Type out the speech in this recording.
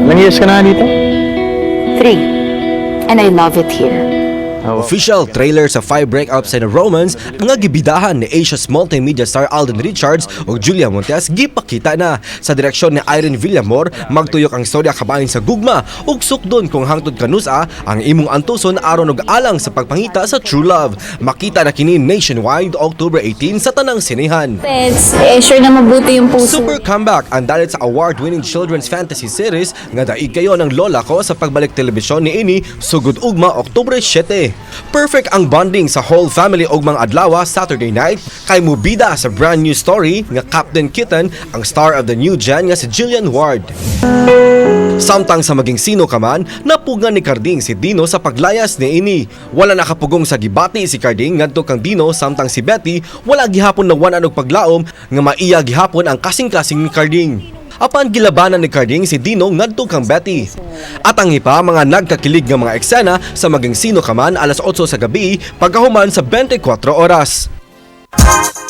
Ilang years ka na dito? 3. And I love it here. Official trailer sa Five Breakups and a Romance nga gibidahan ni Asia's multimedia star Alden Richards ug Julia Montes gipakita na. Sa direksyon ni Irene Villamor, magtuyok ang istorya kabahin sa gugma ug sukdon kung hangtod kanusa ang imong antuson aron og alang sa pagpangita sa true love. Makita na kini nationwide October 18 sa tanang sinehan. Pets, eh, sure na mabuti yung puso. Super comeback ang dalit sa award-winning children's fantasy series nga daig kayo ng lola ko sa pagbalik telebisyon ni ini sugod ugma Oktubre 7. Perfect ang bonding sa whole family og mga adlaw Saturday night kay mubida sa brand new story nga Captain Kitten ang star of the new gen nga si Jillian Ward. Samtang sa Maging Sino Ka Man, napugngan ni Carding si Dino sa paglayas ni ini. Wala nakapugong sa gibati si Carding ngadto kang Dino, samtang si Betty wala gihapon na wan og paglaom nga maiya gihapon ang kasing-kasing ni Carding. Apan gilabanan ni Carding si Dino ngadto kang Betty. At ang ipa mga nagkakilig nga mga eksena sa Maging Sino Ka Man, alas 8 sa gabi pagkahuman sa 24 Oras.